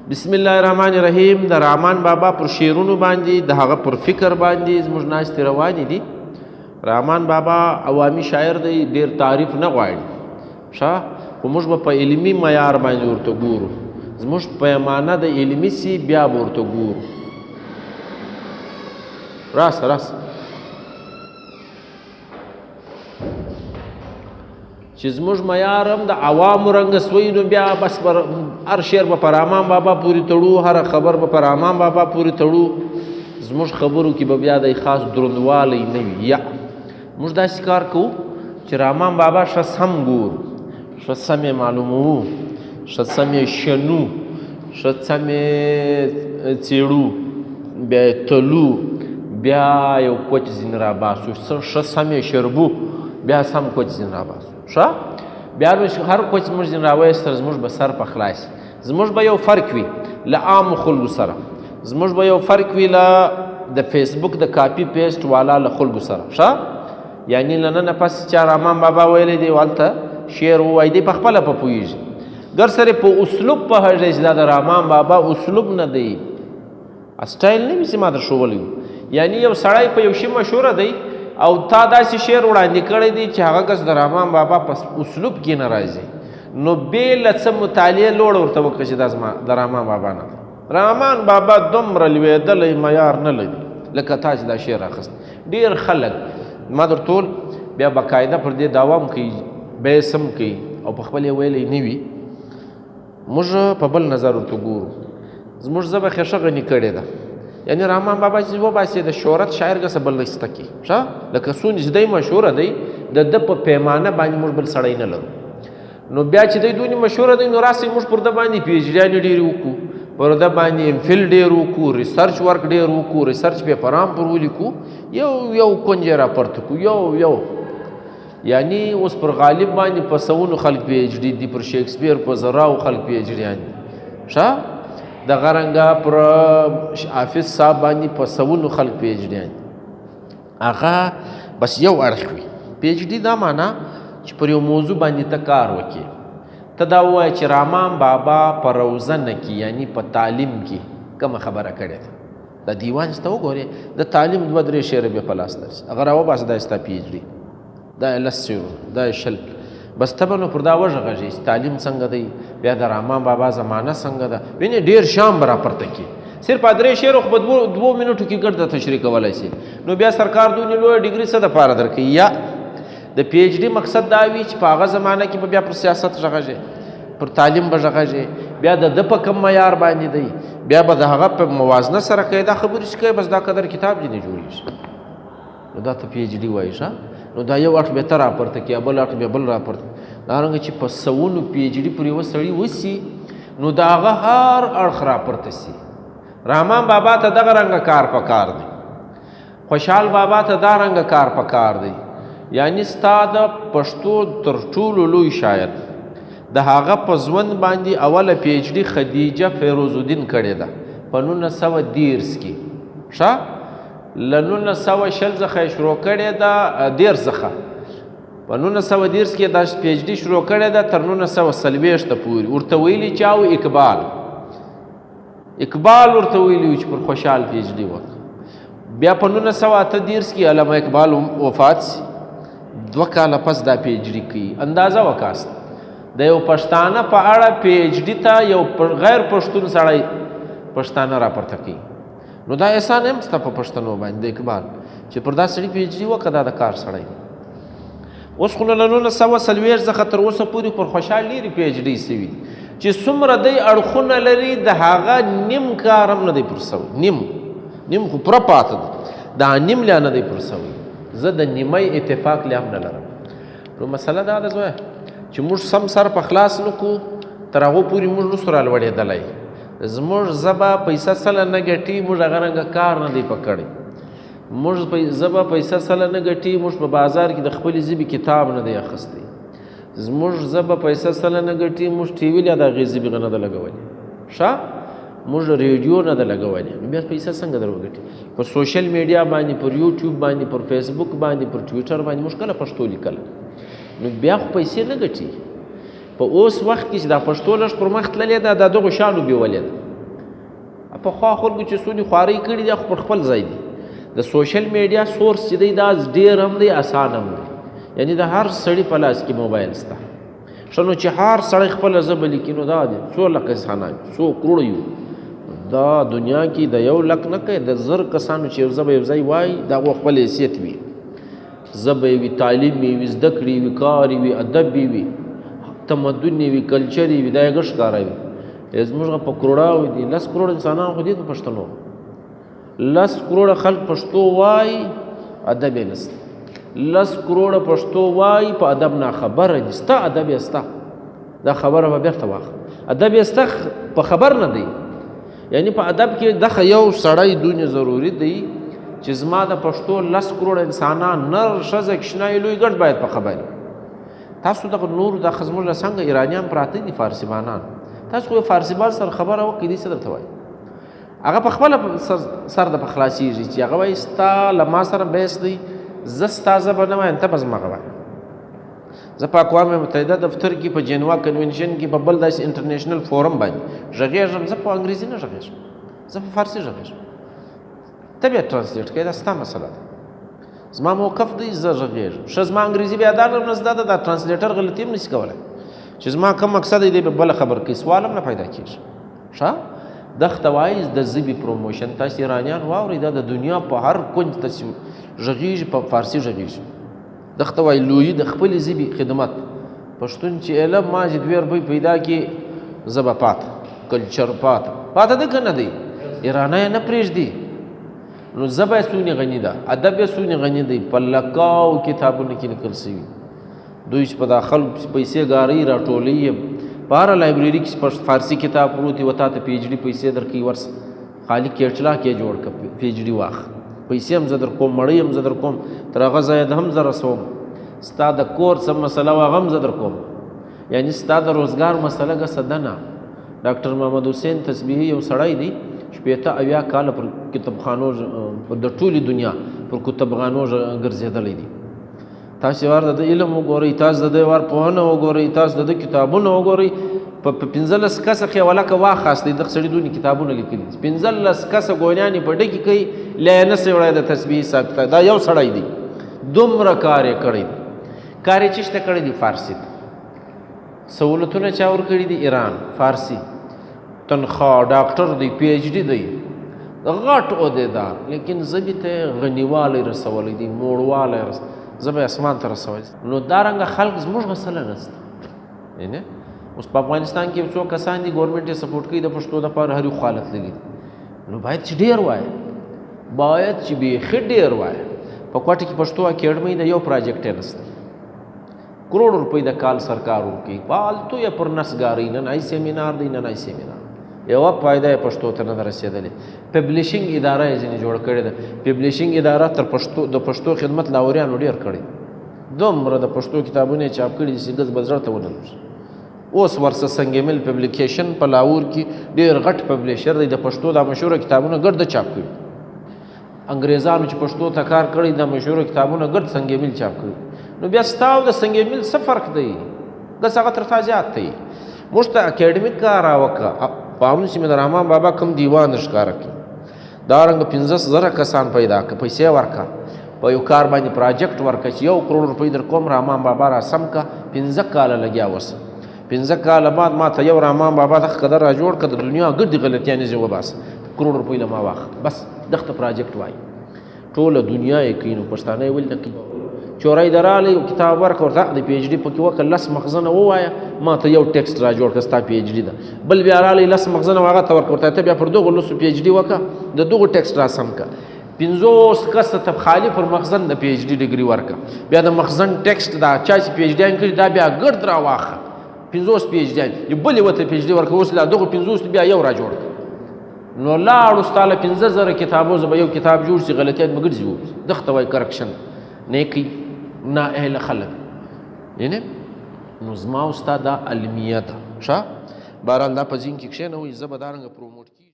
بسم الله الرحمن الرحیم. د رحمان بابا پر شعرونو باندې، د هغه پر فکر باندې زموږ ناستې روانې دي. رحمان بابا عوامي شاعر دی، ډېر تعریف نه غواړي، ښه، خو موږ به په علمي معیار باندې ورته ګورو. زموږ پیمانه د علمي سي، بیا به ورته ګورو. راسه راسه چې زموږ معیار هم د عوامو رنګه سوی، نو بیا بس پر هر شعر به پر رحمان بابا پورې تړو، هره خبر به پر رحمان بابا پورې تړو. زموږ خبرو کې به بیا د خاص دروندوالی نه وي. یا موږ داسې کار کوو چې رحمان بابا ښه سم ګورو، ښه سم یې معلوموو، ښه سم یې شنو، ښه سم یې څېړو، بیا یې تلو، بیا یو کوچ ځینې راباسو، ښه سم یې شربو، بیا سم کوچ ځینې راباسو. ښه، بیا نو هر کوچ موږ ځینې راوایستل، زموږ به سر په خلاص شي. زموږ به یو فرق وي له عامو خلکو سره، زموږ به یو فرق وي له د فیسبوک د کاپي پیسټ والا له خلکو سره. ښه، یعنی له ننه پس چا رحمان بابا ویلی دی هلته شعر ووایي، دی په خپله په پوهېږي، ګر سره په اسلوب پوهېږي چې دا د رحمان بابا اسلوب نه دی، سټایل نه وي چې ما در ښوولی. یعنی یو سړی په یو شي مشهوره دی او تا داسې شعر وړاندې کړی دی چې هغه کس د رحمان بابا په اسلوب کې نه راځي، نو بې له څه مطالعې لوړ ورته وکړه چې دا زما د رحمان بابا نه دی. رحمان بابا دومره لوېدلی معیار نه لري لکه تا چې دا شعر اخیست. ډېر خلک ما درته وویل بیا باقاعده پر دې دوام کوي، بحث هم کوي او په خپل یې ویلی نه وي. موږ په بل نظر ورته ګورو. زموږ ژبه خو ښه غني کړې ده. یعنی رحمان بابا چې وباسي د شهرت شاعر ګسه بل نشته کې. ښه، لکه څونه چې دی مشهوره دی، د ده په پیمانه باندې موږ بل سړی نه لرو. نو بیا چې دی دونې مشهوره دی، نو راسئ موږ پر ده باندې پی ایچ ډیانې ډېرې وکړو، پر ده باندې ایم فل ډېر وکړو، ریسرچ ورک ډېر وکړو، ریسرچ پیپران پر ولیکو، یو یو کنج یې راپورته کړو، یو یو. یعنی اوس پر غالب باندې په سوونو خلک پی ایچ ډي دي، پر شیکسپیر په زراو خلک پی ایچ ډیان دي. ښه، دغه رنګه پر حافظ صاحب باندې په سوونو خلک پی ایچ ډیان دي. هغه بس یو اړخ وي. پی ایچ ډي دا معنا چې پر یو موضوع باندې ته کار وکړې. ته دا ووایه چې رحمان بابا په روزنه کې، یعنی په تعلیم کې کومه خبره کړې ده. دا دیوان چې ته وګورې، د تعلیم دوه درې شعره بیا په لاس درسي، هغه راوباسه، دا ستا پی ایچ ډي، دا یې لس شعرونه، دا یې 20. بس ته به نو پر دا وغږېږې چې تعلیم څنګه دی، بیا د رحمان بابا زمانه څنګه ده. وینې ډېر شیان به راپورته کړي. صرف درې شعرو خو په دوو منټو کې ګرده تشریح کولی شي. نو بیا سرکار دونې لویه ډګري څه دپاره درکوي؟ یا د پی ایچ ډي مقصد دا وي چې په هغه زمانه کې به بیا پر سیاست غږېږې، پر تعلیم به غږېږې، بیا د ده په کوم معیار باندې دی، بیا به د هغه په موازنه سره کوي، دا خبرې چې کوي، بس دا قدر کتاب دې نه جوړېږي. نو دا ته پی ایچ ډي وایي. ښه، نو دا یو اړخ بیا ته راپورته کړي، بل اړخ بیا بل راپورته. دا رنګه چې په سوونو پی ایچ ډي پر یوه سړي وسي، نو د هغه هر اړخ راپورته سي. رحمان بابا ته دغه رنګه کار پکار دی، خوشحال بابا ته دا رنګه کار پکار دی. یعنی ستا د پښتو تر ټولو لوی شاعر، د هغه په ژوند باندې اوله پی ایچ ډي خدیجه فیروزالدین کړې ده په 1930 کې. ښه، له 1920 څخه یې شروع کړې ده، 30 څخه په 1930 کې دا پی ایچ ډي شروع کړې ده تر 1940 پورې. ورته ویلي چا و؟ اقبال. اقبال ورته ویلي چې پر خوشحال پی ایچ ډي وکړه. بیا په 1938 کې علامه اقبال وفات سي، 2 کاله پس دا پی ایچ ډي کوي. اندازه وکاست د یو پښتانه په اړه پی ایچ ډي ته یو غیر پښتون سړی پښتانه راپورته کوي. نو دا احسان هم ستا په پښتنو باندې د اقبال چې پر دا سړي پی ایچ ډي وکړه، دا د کار سړی. اوس خو له 1940 څخه تر اوسه پورې پر خوشحال ډېرې پی ایچ ډي سوي دي چې څومره دی اړخونه لري، د هغه نیم کار هم نه دی پر سوی. نیم خو پوره پاته دی، دا نیم لا نه دی پر سوی. زه د نیمۍ اتفاق لا هم نه لرم. نو مسله دا ده زویه چې موږ سم سر په خلاص نه کړو، تر هغو پورې موږ نه سو رالوړېدلی. زموږ ژبه پیسه سله نه ګټي، موږ هغه رنګه کار نه دی په کړی. موږ ژبه پیسه سله نه ګټي، موږ په بازار کې د خپلې ژبې کتاب نه دی اخیستی. زموږ ژبه پیسه سله نه ګټي، موږ ټي وي لا د هغې ژبې نه ده لګولې. ښه، موږ ریډیو نه ده لګولې، نو بیا پیسه څنګه در وګټي؟ پر سوشل میډیا باندې، پر یوټیوب باندې، پر فیسبوک باندې، پر ټویټر باندې موږ کله پښتو لیکله، نو بیا خو پیسې نه ګټي. په اوس وخت کې چې دا پښتو لږ پر مخ تللې ده، دا دغو شیانو بیولې ده. پخوا خلکو چې څونې خوارۍ کړي دي، خو پر خپل ځای دي. د social media source چې دی دا ډېر هم دی، اسان هم دی، یعنی د هر سړي په لاس کې موبایل سته. ښه نو چې هر سړی خپله ژبه لیکي، نو دا دی څو لکه انسانان، څو کروړه یو دا دنیا کې د 1 لک نه کوي، د 1000 کسانو چې یو ژبه یو ځای وایي، د هغو خپل حیثیت وي، ژبه یې وي، تعلیم یې وي، زده کړې وي، کار یې وي، ادب یې وي، تمدن یې وي، کلچر یې وي، دا یې ګډ ښکاره وي. زموږ په کروړاو دي، 10 کروړه انسانان خو دي په پښتنو، 10 کروړه خلک پښتو وایي، ادب یې نشته. 10 کروړه پښتو وایي، په ادب ناخبره دي. ستا ادب یې سته، دا خبره به بېرته واخلم، ادب یې سته په خبر نه دی. یعنی په ادب کې دغه یو سړی دونه ضروري دی چې زما د پښتو 10 کروړه انسانان، نر ښځه کوچنی لوی ګډ باید په خبر. تاسو دغه نور د زموږ له څنګه ایرانیان پراته دي، فارسیبانان، تاسو خو فارسیبان سره خبره وکړئ، دی څه درته وایي؟ هغه په خپله سر د په خلاصېږي چې هغه وایي ستا له ما سره بحث دی، زه ستا ژبه نه وایم، ته به زما غواړې. زه په اقوام متحده دفتر کې، په جنوا کنونشن کې، په بل داسې international forum باندې غږېږم، زه په انګریزي نه غږېږم، زه په فارسي غږېږم، ته بیا translate کوې، دا ستا مسله ده، زما موقف دی، زه غږېږم. ښه زما انګریزي بیا دا نه زده ده، دا translator غلطي هم نشي کولی، چې زما کوم مقصد دی به بله خبر کوي، سوال هم نه پیدا کېږي. ښه دغه وایي د ژبې promotion. تاسې ایرانیان واورئ، دا د دنیا په هر کنج تاسې غږېږي، په فارسي غږېږي. دغه وایي لویي د خپلې ژبې خدمت. پښتون چې علم ما چې 2 روپۍ پیدا کړي، ژبه پاته، کلچر پاته، پاته ده که نه دی؟ ایرانی نه پرېږدي. نو ژبه یې څونې غني ده، ادب یې څونې غني دی، په لکاو کتابونو کې لیکل شوي. دوی چې په دا خلک پیسې ګارۍ راټولوي یې، په هره library کې چې فارسي کتاب پروت دی، و تا ته PhD پیسې درکوي، ورسه خالي کیټلاک یې جوړ کړه، PhD واخله، پیسې هم زه در کوم، مړۍ هم زه در کوم، تر هغه ځایه هم زه رسوم، ستا د کور څه مسله وه هغه هم زه در کوم. یعنی ستا د روزګار مسله ګسه ده نه. ډاکټر محمد حسین تسبیحي یو سړی دی، 76 کاله پر کتابخانو د ټولې دنیا پر کتابخانو ګرځېدلی دی. تاسې وار د ده علم وګورئ، تاسو د ده وار پوهنه وګورئ، تاسو د ده کتابونه وګورئ. په 15 کسه خې ولکه واخیستی، دغه سړي دونې کتابونه لیکلي دي، 15 کسه ګونیانې په ډکې کوي، لا یې نه سي وړی د تسبیح حساب کتاب. دا یو سړی دی، دومره کار یې کړی دی. کار یې چېرته کړی دی؟ فارسي ته. سهولتونه چا ورکړي دي؟ ایران. فارسي تنخوا، ډاکټر دی، PhD دی، غټ عہدیدار، لیکن ژبې ته یې غنیوالی رسولی دی، موړوالی ژبه یې اسمان ته رسولی. نو دا رنګه خلک زموږ مسله نشته. یعنې اوس په افغانستان کې یو څو کسان دي، ګورنمنټ یې support کوي د پښتو دپاره، هر یو خواله تللي دي. نو باید چې ډېر وایي، باید چې بیخي ډېر وایي. په کوټه کې پښتو اکیډمۍ ده، یو project یې نشته، کروڑ روپۍ د کال سرکار ورکوي، پالتو یې پر نس ګاري، نن آی سیمینار دی، نن آی سیمینار، یوه فایده یې پښتو ته نه ده رسېدلې. publishing اداره یې ځینې جوړه کړې ده، publishing اداره تر پښتو د پښتو خدمت لاوریانو ډېر کړی، دومره د پښتو کتابونه یې چاپ کړي دي چې ګز به زړه ته ونه لوېږي. اوس ورسه سنګ میل publication په لاهور کې ډېر غټ publisher دی، د پښتو دا مشهوره کتابونه ګرد ده چاپ کړي. انګریزانو چې پښتو ته کار کړی، دا مشهوره کتابونه ګرد سنګ میل چاپ کړي. نو بیا ستا او د سنګ میل څه فرق دی؟ ګس هغه تر تا زیات دی. موږ ته اکیډمیک کار راوکړه. په امن سیمه د رحمان بابا کوم دیوان ښکاره کړي، دا رنګه 15,000 کسان پیدا کړه، پیسې ورکړه، په یو کار باندې project ورکړه چې 1 کروڑ روپۍ در کوم، رحمان بابا را سم کړه، 5 کاله لګیا اوسه، 5 کاله بعد ما ته یو رحمان بابا دغه قدر را جوړ کړه، د دنیا ګردې غلطیانې زه وباسه، کروڑ روپۍ له ما واخله، بس دغه project وایي. ټوله دنیا یې کوي. نو پښتانه یې ولې نه کوي؟ چوری درالی یو کتاب ورکړه ورته، د PhD پکې وکړه، 10 مخزنه ووایه، ما ته یو text را جوړ کړه، ستا PhD ده. بل بیا رالی 10 مخزنه هغه ته ورکړه ورته، ته بیا پر دغو 10 PhD وکړه، د دغو text را سم کړه. 50 کسه ته خالي پر مخزن د PhD degree ورکړه، بیا د مخزن text دا چا چې PhD کړي دا بیا ګرد را واخله، 50 PhD یو بل یې ورته PhD ورکړه، اوس لا دغو 50 بیا یو را جوړ کړه. نو لاړو ستا له 5000 کتابو زه به یو کتاب جوړ شي، غلطیات به ګرځي ووځي. دغه ته وایي correction نه کوي نا اهله خلک. یعنې نو زما او ستا دا علمیه ده. ښه بهرحال دا په ذهن کې کښېنوئ، زه به دا رنګه promote کېږي.